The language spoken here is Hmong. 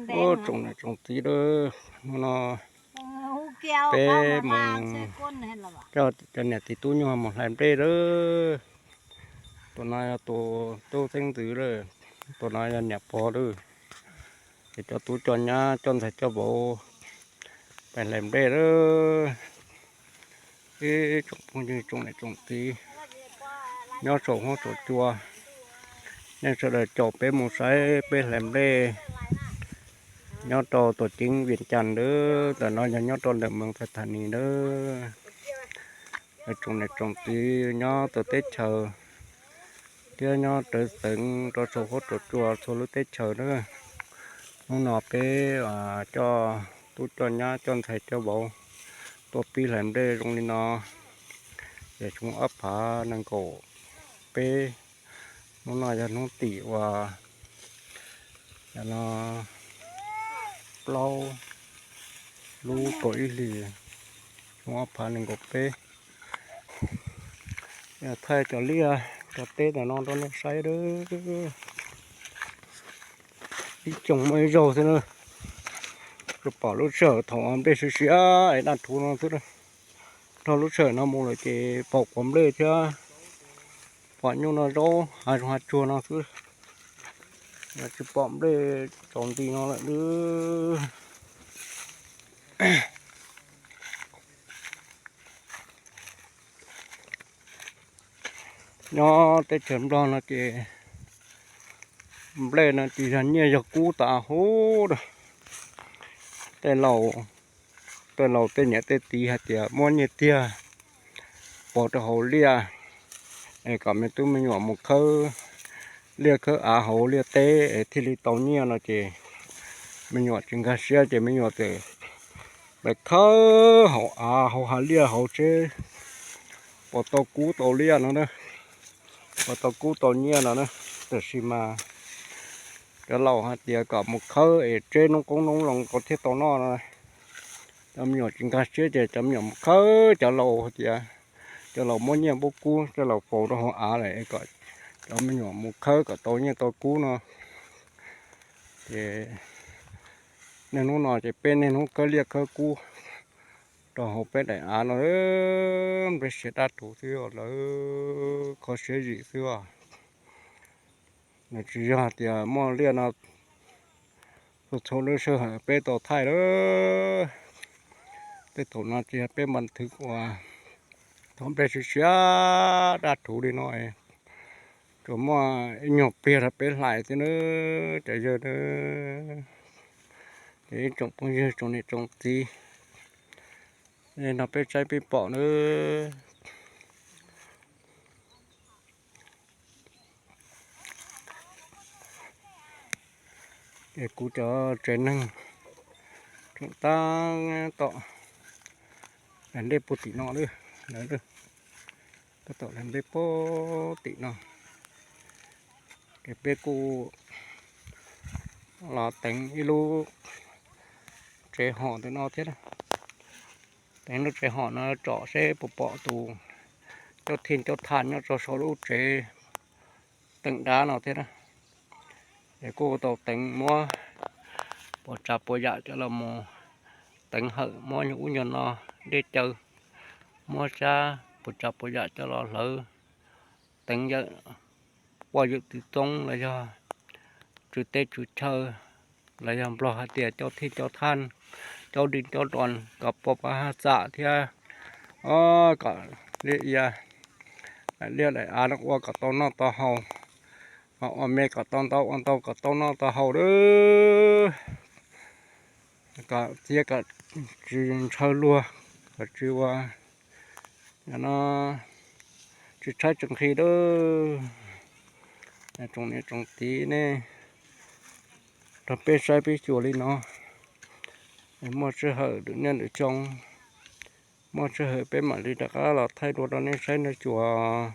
Ua tsoom niam tsoom txiv lawm, hnub no peb mus coj cov niam txiv tub nyuag mus hlais nplej lawm. Tus no yog tus tub xeeb ntxwv lawm, tus no yog niam pog lawm. Ces coj tub coj nyab coj ntxhais coj vauv pais hlais nplej lawm. Ib tsoom phooj ywg tsoom niam tsoom txiv nyob saum huab saum cua, nej sawv daws caum peb mus saib peb hlais nplej nyob rau tuam ceeb Vias Cas lawm. Ntawm no yog nyob rau ntawm moos Thas Thas Nis lawm. Tsoom niam tsoom txiv nyob txawv teb chaws thiab nyob rawv xeev rau saum huab saum cua txhua lub teb chaws na. Hnub no peb coj tub coj nyab coj ntxhais coj vauv tuaj pib hlais nplej zoo li no, ces xyoo ob phav nees nkaum peb. Hnub no yog hnub tim uas plaub lub kaum ib hlis xyoo ob phav nees nkaum peb. Thaij cov liaj cov teb ntawm no rau nej saib lawm. Ib tsoom muaj ib zaug xwb na, tsuas pom lub sij hawm thaum nplej siav siav es daj rhuv no xwb. Dhau lub sij hawm no mus lawm ces pom quav nplej thiab pom nyuj noj zaub hav zoov hav tsuag no xwb, tsis pom nplej tsaus nti no lawm. Nyob teb chaws Nplog no ces nplej no ces yog nyiaj yog kub tas huv. Tej laus tej niam tej txiv hais tias muab nyiaj tiag pov rau hauv liaj es kom me tub me nyuam mus khawb liaj khawb av hauv liaj teb es thiaj li tau nyiaj no ces me nyuam tsis nkag siab ces me nyuam txawm mus khawb hauv av hauv hav liaj hauv seb puas tau kub tau liaj no, puas tau kub tau nyiaj no na. Tab sis mas cov laus hais tias kom mus khawb es tseb noob qoob noob loo rau thiaj tau noj no. Cov me nyuam tsis nkag siab ces cov me nyuam mus khawb, cov laus hais tias cov laus muab nyiaj muab kub, cov laus faus rau hauv av lawm kom cov me nyuam mus khawb kom tau nyiaj tau kub no. Ces niaj hnub no ces peb niaj hnub khawb liaj khawb kub rau hauv peb daim av no, nplej siav daj rhuv xwb os, lawv kho siab zim xwb os. Nws tsis yog tias muaj liaj no txhua txhua lub sij hawm peb tau thaij lawm. Tej thaum no tsis yog peb npa thwv uas thaum nplej siav siav daj rhuv li no, tsuas muaj ib nyuag pliag rau peb hlais xwb nawb cov yawg nawb. Ces ib tsoom phooj ywg tsoom niam tsoom txiv, no peb saib peb pom nawb. Es kuv cov tsev neeg tseem tab tom hlais nplej puag tim no lawm, tab tom hlais nplej puag tim no. Ces peb kuj los teev ib lub tsev hom ntawm no thiab. Teev lub tsev hom no tsom seb puas pom tus caub thij caub thaj nyob rau saum lub tsev teem dab no thiab na. Es kuj tau teev muab puas tsav puas yam coj los mus teev hawm, muab nyuag ub nyuag no dej cawv, muab sab puas tsav puas yam coj los hlawv teev yawm, quaj yawm txwv txoob los yog tsw teb tsw chaw, los yog Nplog hais tias caub thij caub thaj, caub dij caub dos kom pov pab haj txam thiab, kom liaj ia, liaj daim av no ua kom tau noj tau haus, ua me kom tau ntau ua ntau kom tau noj tau haus lawm. Kom txiav kom tsis ntshaw luag, kom tsis ua no tsis tshaib tsis nqhis lawm. Tsoom niam tsoom txiv nej nrog peb saib peb xyuas li no, muaj sij hawm lwm niaj lwm xyoo, muaj sij hawm peb mam li rov qab los thaij dua rau nej saib nej xyuas.